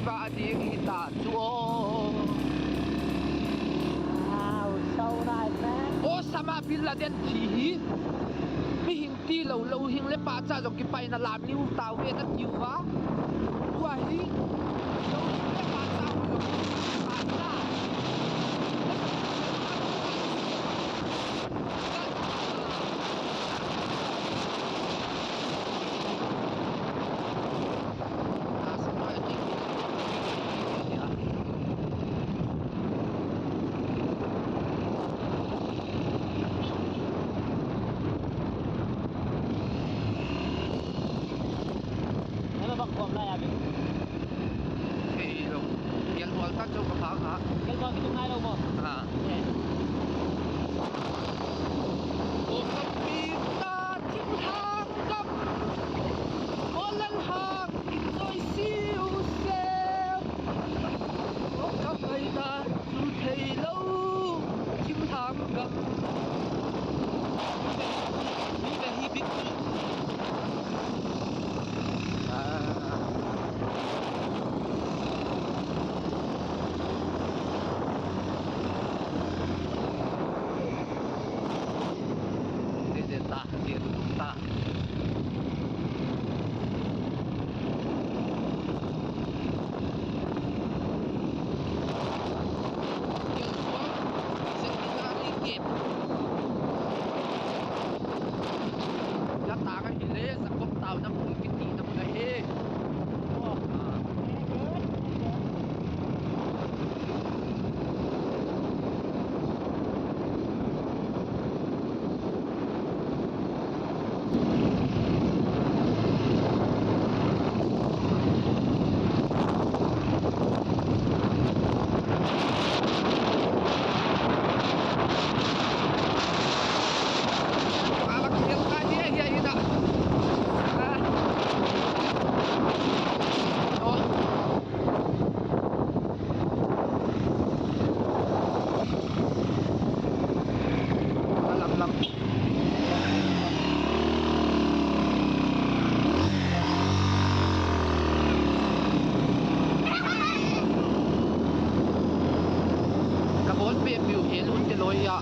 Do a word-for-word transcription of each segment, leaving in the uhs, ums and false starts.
Pa ding hi ta chu aw. Wow, so nice, man. Osama bin Laden thi hi. Mihing tilou, louhing leh pahcha zong kipaina lam ni uh tau ve na ti ua. Tua hi. Louhing leh pahcha uh, louhing leh pahcha. Hello, bang khawm lai a bik. Kei lou. Gelhmual tan chauh ka phak a. Gelhmual kitung ngai lou maw? Ha. Eh. Aw ka pi ta thinglhang gam, aw Lalhang in zoi siu se. Aw ka pai ta. Thil theilou, thil hang gam. Ka bawl peuhpeuh hel un te loi a.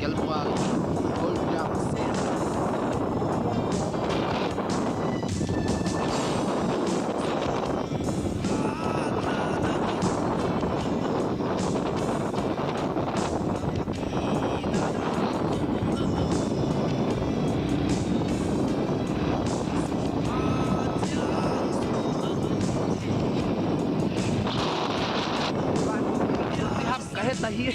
Gelhmual. Gold jump. Ka heta hi.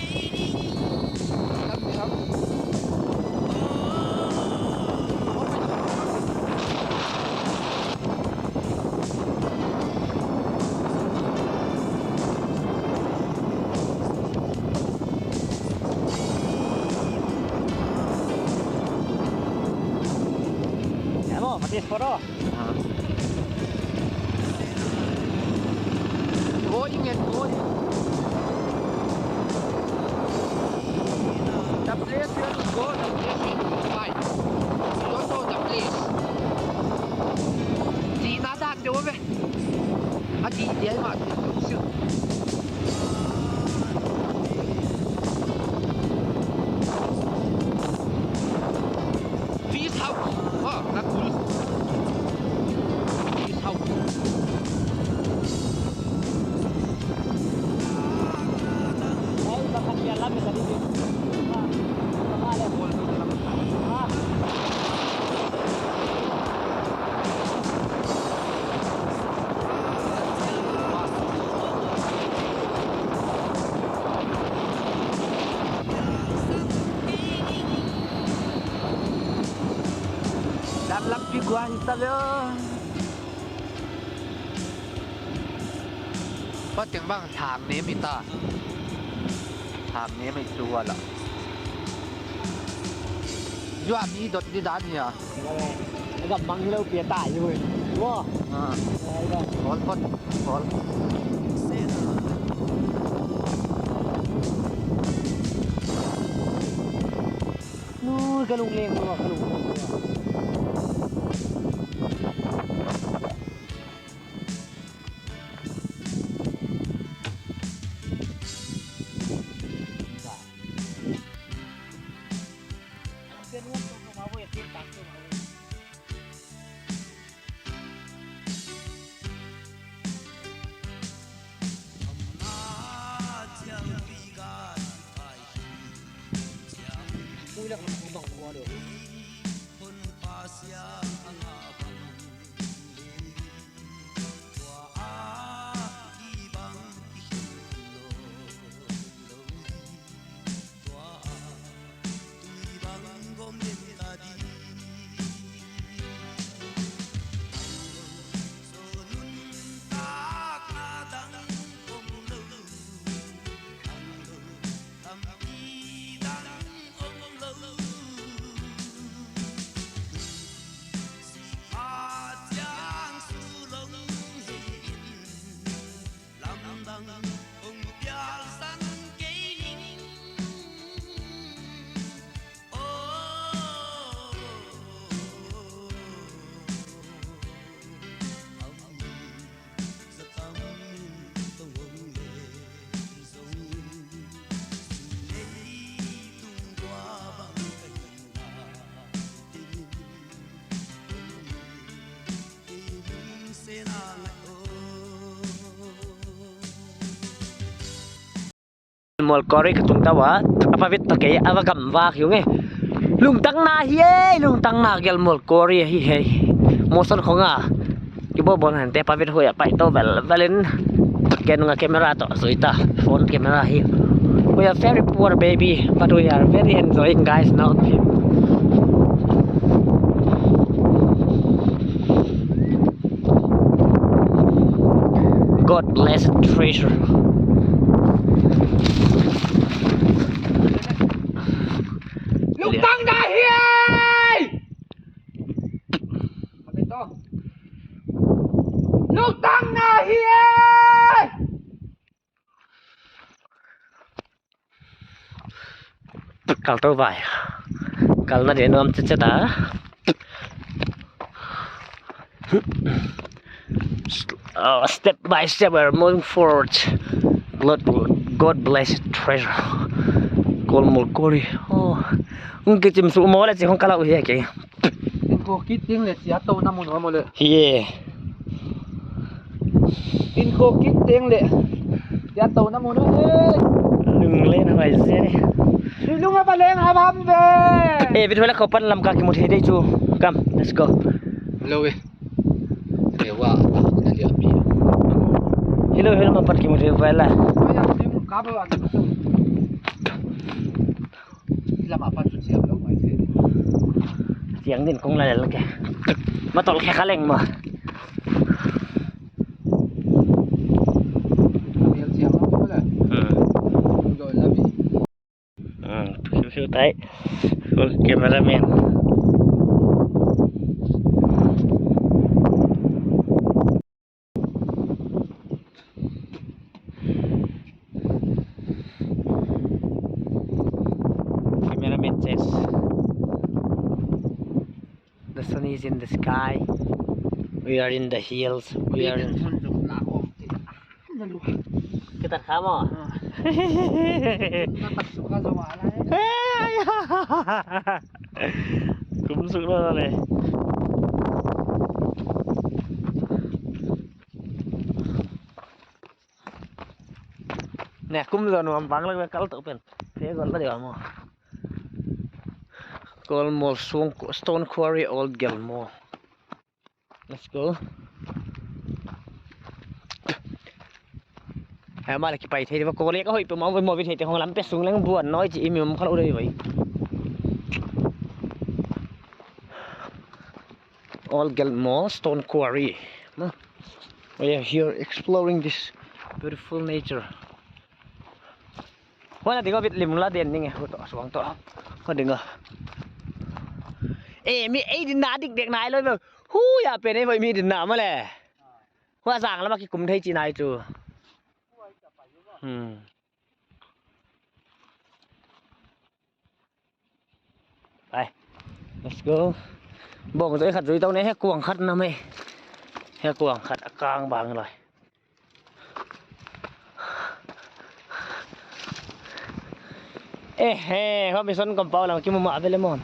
Emo, mati photo. Ah. Going and going. The place where you go, the place where you find. You don't know the place. Di na dan de ve. A di di ai ma. Fish house. Ah, na cool. Fish house. Dan lampi kua hi ta leh. Pateng bang thang ne mi ta. Thang ne mi tu wala. Yua mi dot di dan ya. Agam mang lo pia ta yu. Wo. Ah. Ai da. Hol pot. Hol. Nu, ka lung leng tua, ka lung leng tua. Mol kori ka tung ta ua, a pa vit toh kei a va gam vak hiu nge. Lungtang na hi e, lungtang na gel mol kori hi e. Moson khong a. Ki bo bon han te pa vit huai a pai to vel vel in. Ken nga camera toh zui ta, phone camera hi. We are very poor, baby, but we are very enjoying, guys, now. God bless treasure. Lungtang na hi e! Lungtang na hi e! Kal tou vai. Kal na de nuam chet chet a. Uh, step by step we're moving forward. God, God bless treasure. Kol mol kori. Oh. Ung ke chim su mo le chi hong kala u hi ke. Tin ko kit ting le chia to na mun ho mo le. Hi e. Tin ko kit ting le chia to na mun ho e. Lung le na vai se ni. Ni lung a ba leng a bam ve. E, vit hoi la ko pan lam ka ki mu thei dei chu. Come, let's go. Lo e. Rewa ta na lia pi. Hello, hello, ma pan ki mu thei vai la. Oi, ya, ni mu ka ba an. Lam apat chu chiang lo mai thei. Chiang din kong la lel ke. Ma tol khe kha leng ma. Mial chiang lo ko la. Hmm. Lo la bi. Hmm, phiu phiu tai. Full cameraman. Cameraman says, "The sun is in the sky. We are in the hills. We are in." Kita kamu. Kum suk na le. Ne, kum zon nuam bang lak kal tou pen. Fe gol la dia mo. Kol mol sung, stone quarry, old Gelmo. Let's go. Hai ma le ki pai thei va kol e ka hoi pe ma mo vi thei te hong lam pe sung leng buan noi chi i mi mom kha lo dei vai. Old Gelmol Stone Quarry. No? We are here exploring this beautiful nature. Huan a ding a bit lim la den ning e, huto, a suang to. Huan ding a. Eh, mi ei dinna dik dek nai lou. Hu ya pen ei voi mi dinna maw le. Huan zang lama kikum thei chi nai chu. Hmm. Pai. Let's go. Bawng zoi khat zui tou ne, he kuang khat na mai. He kuang khat a kang bang lai. Eh, he, huai mission compound lam kimu mah vele maw.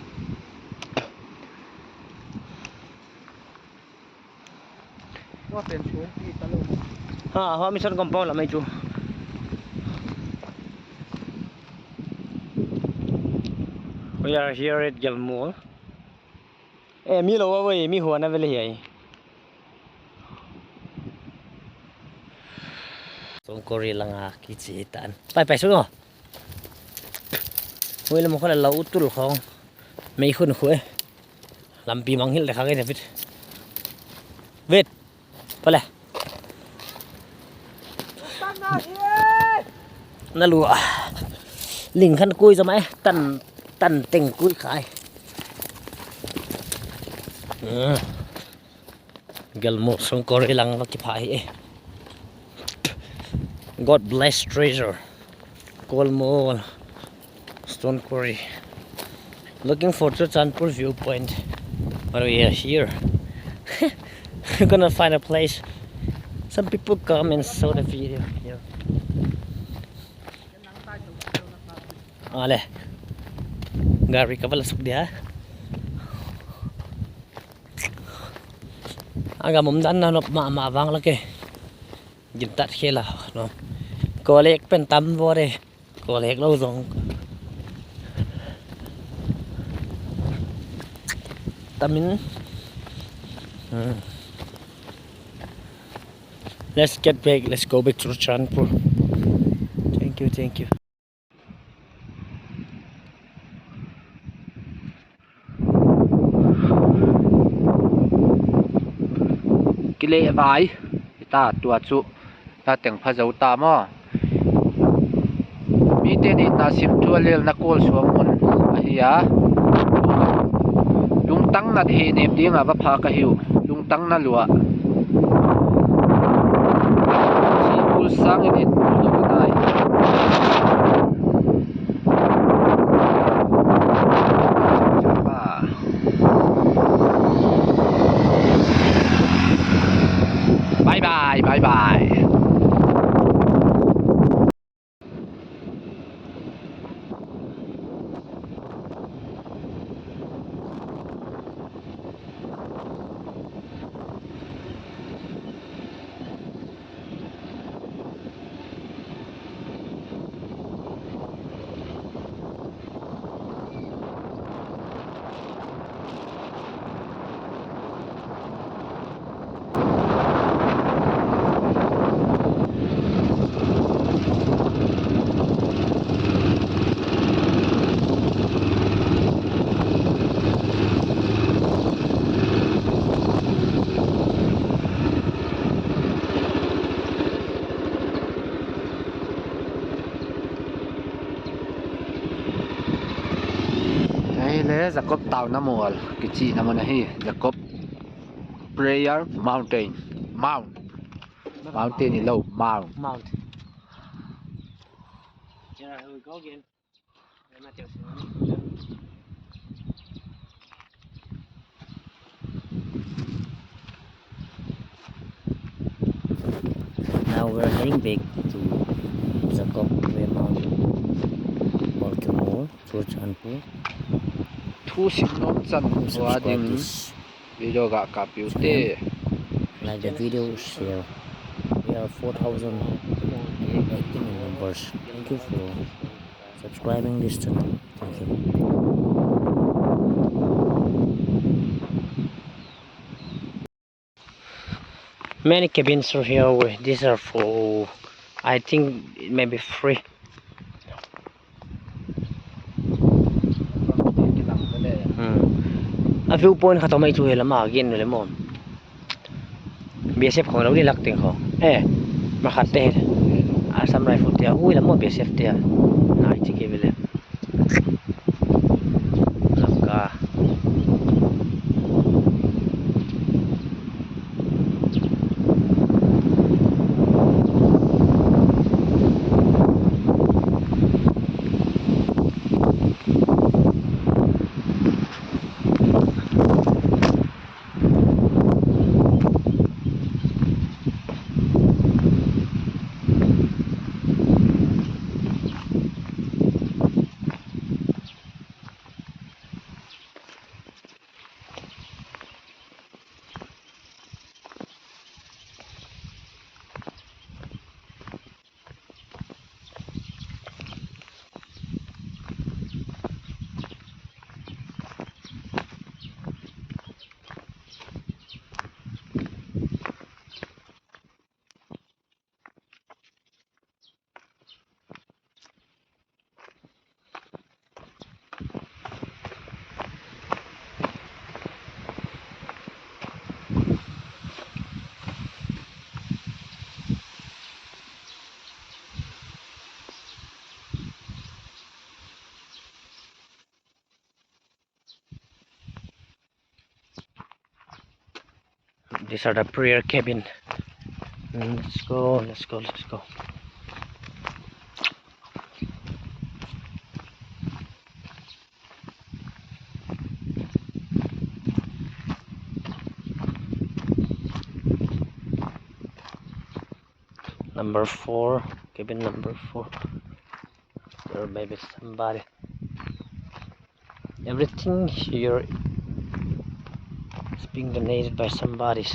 Huai pen sung pi ta lou. Ha, huai mission compound lam mai chu. We are here at Gelmol. Eh, mi lou a voi, mi huan a vele hiai. Stone Quarry langa kichi tan. Pai, pai sung o. Hui lam khol a lau tul khong. Mei khun khu e. Lampi mangngilh le kha ke David. Wait. Pale. Na lua. Ling khan kui zama e. Tan, tan teng kui khai. Hmm. Gelmol Stone Quarry lang va kipha hi e. God bless treasure. Gelmol Stone Quarry. Looking for Churachandpur viewpoint. But we are here. We're gonna find a place. Some people come and saw the video. Yeah. Ale. Gari ka pala suk dia. A gam omdan na nop mahmah vang lak e. Gintat khel a, no. Kawlek pen tam vua e. Kawlek lou zong. Tam in. Hmm. Let's get back. Let's go back to Churachandpur. Thank you, thank you. Kilehvai ta tua chu, ta teng pha zou ta maw. Miten itna sim thu a lelna kawl suak mun ahi a. Lungtang nat hehnem ding a va phak ahi uh. Lungtang na lua. Singkul sang in in lua nai. Bye bye, bye bye. Ei le Jacob tauna mual kichihna mun ahi, Jacob Prayer Mountain. Mount. Mountain ni lou, Mount. Mount. Here we go again. Now we're heading back to Jacob Prayer Mountain, Baltimore, Churachandpur. Thu sim nuam chan hua ding. Video ga kap ute. Like the video, share. We are four thousand eighteen in numbers. Thank you for subscribing this channel. Thank you. Many cabins are here. These are for, I think, it may be free. Hmm. View point khat om ei chu hilam a gen le maw. B S F khong lo di lak teng khong. Eh, ma khat te. Assam Rifle te. Ui lam maw B S F te. Nai chi ke bele. Lamka. These are the prayer cabin. Mm, let's go, let's go, let's go. Number four, cabin number four. There may be somebody. Everything here is being donated by somebody.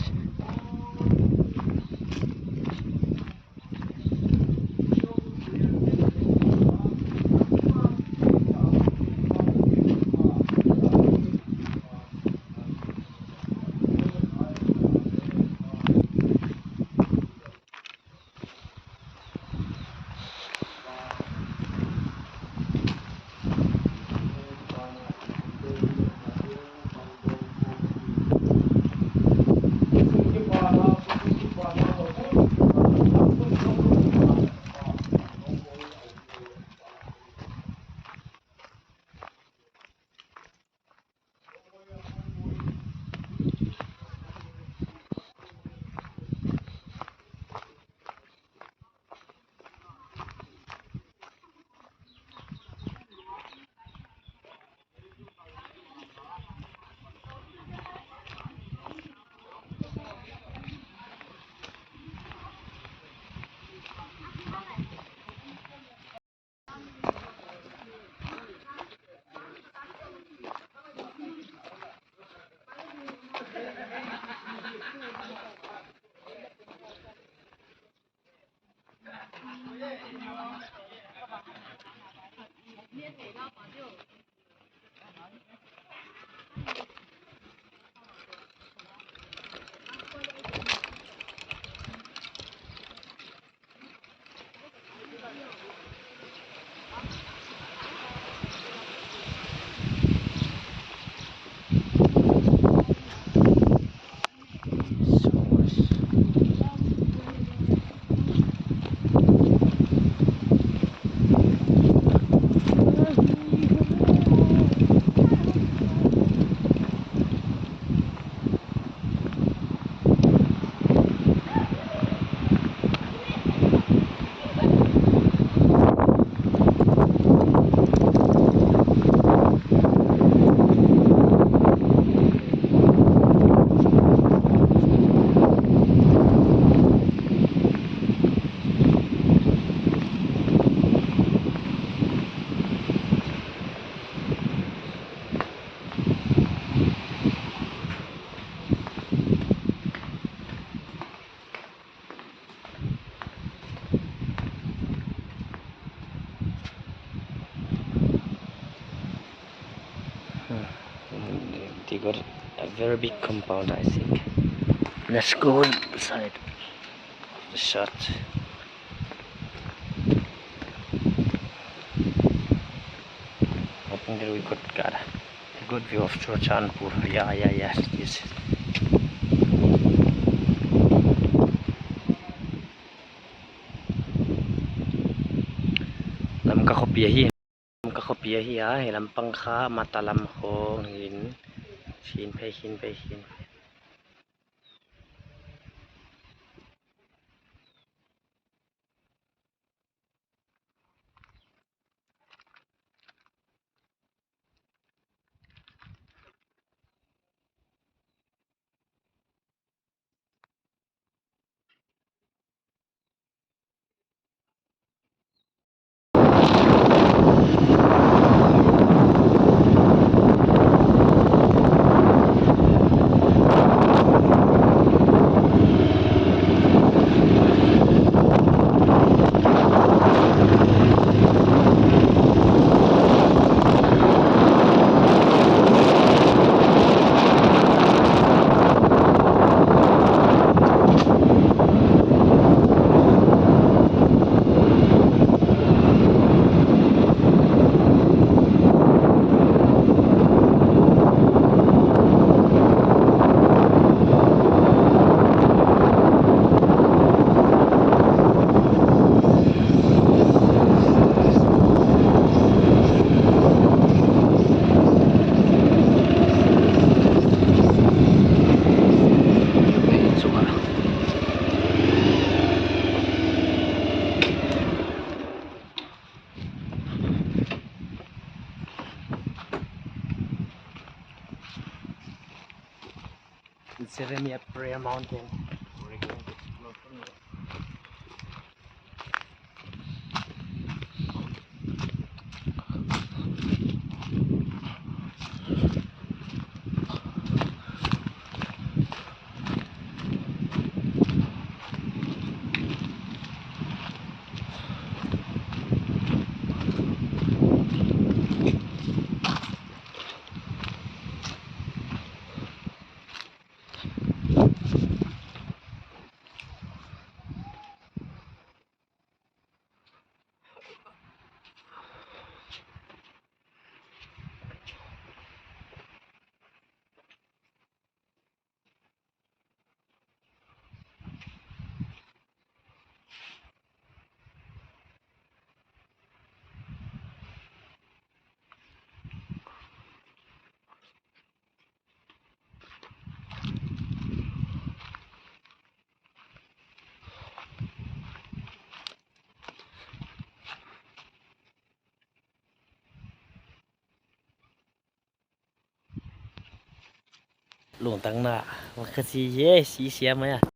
Hmm. They got a very big compound, I think. Let's go inside the shot. I think that we could got a Good view of Churachandpur. Yeah, yeah, yes, it is. Lamka khopi ahi. Lamka khopi ahi a, hiai lampang kha Mata lam khong hi'n. Hi'n phei, hi'n phei, hi'n phei. It's Jeremiah Prayer Mountain. Lungtang na, makasi ye, si siam ya.